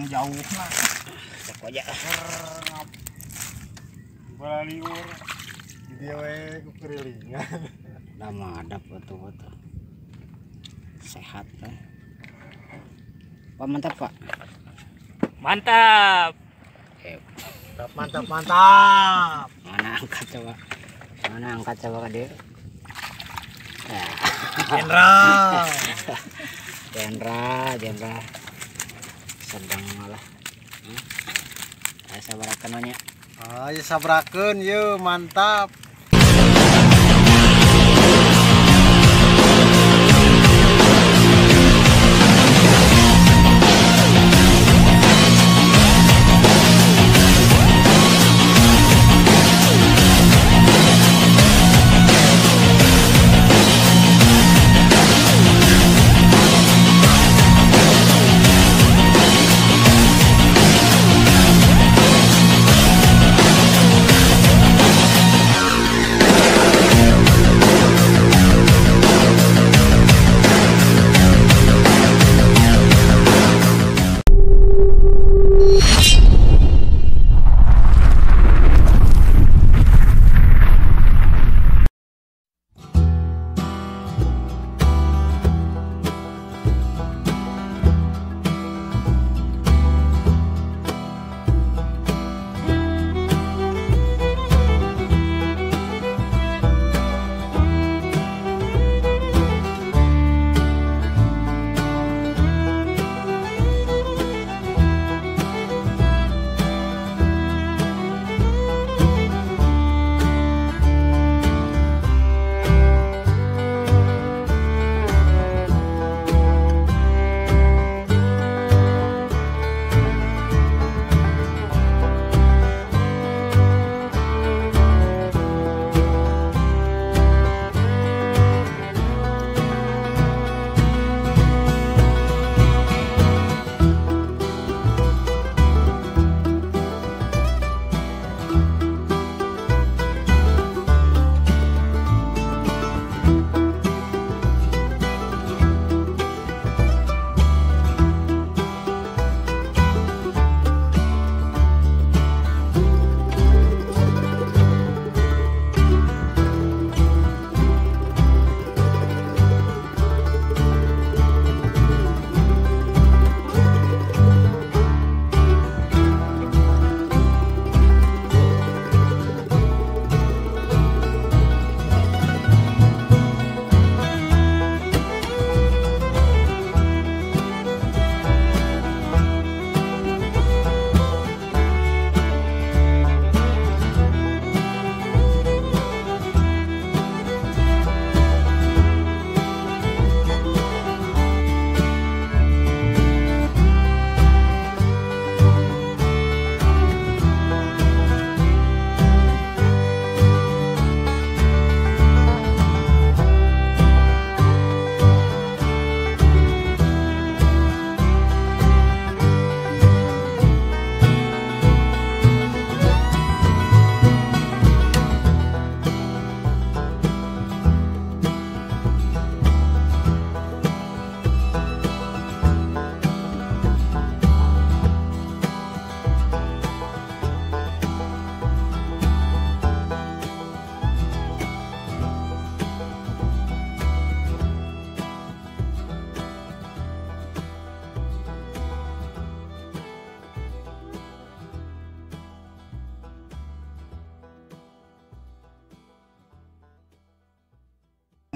Jauh lah. Cek aja. Bola liur. Dia we kukurilingan. Udah madap betul-betul. Sehat kan. Pak mantap, Pak. Mantap. Mantap, mantap. Mana angkat coba. Mana angkat coba ke dia. Jenderal. Jenderal, jenderal. Sedang malah. Ayo sabrakeun nya. Ayo sabrakeun yeuh, mantap.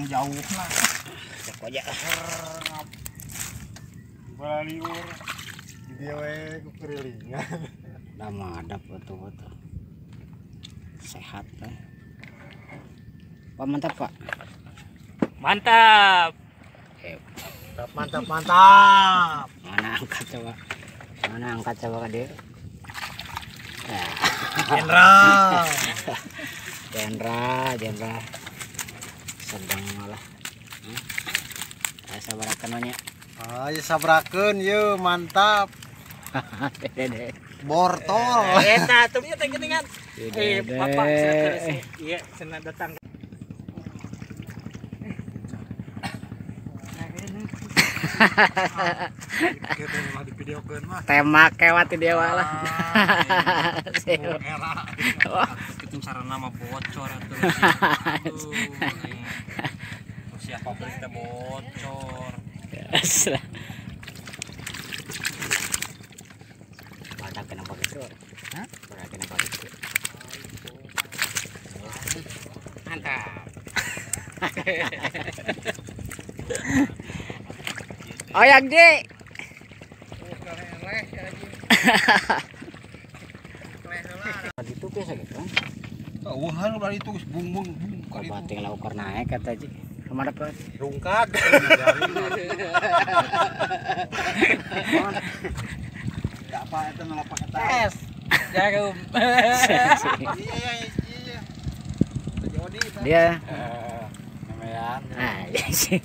Jauh lah. Cek aja. Bola liur. Dia we kukurilingan. Udah madap betul-betul. Sehat kan. Pak mantap, Pak. Mantap. Mantap, mantap. Mana angkat coba. Mana angkat coba ke dia. Jenderal. Jenderal, jenderal. Sedang malah. Ayo sabrakeun nya. Ayo sabrakeun yeuh, mantap. Bortol. Eta tuh nya teh geuningan. Bapak cenah ieu cenah datang. Kita mah di videokeun mah. Tema kewat di dewa lah. Kitu sarana mah bocor atuh. Rusia pabrik teh bocor. Badak kenapa gitu? Hah? Badak kenapa gitu? Mantap. Oyak di. Itu biasa gitu kan? Tauhan udah itu geus bung bung bung kali itu. Bating laukor naik kata ji. Kemana dapat? Rungkad. Enggak apa eta ngelapak eta. Tes. Jarum. Iya iya. Dia. Lumayan. Ah, sing.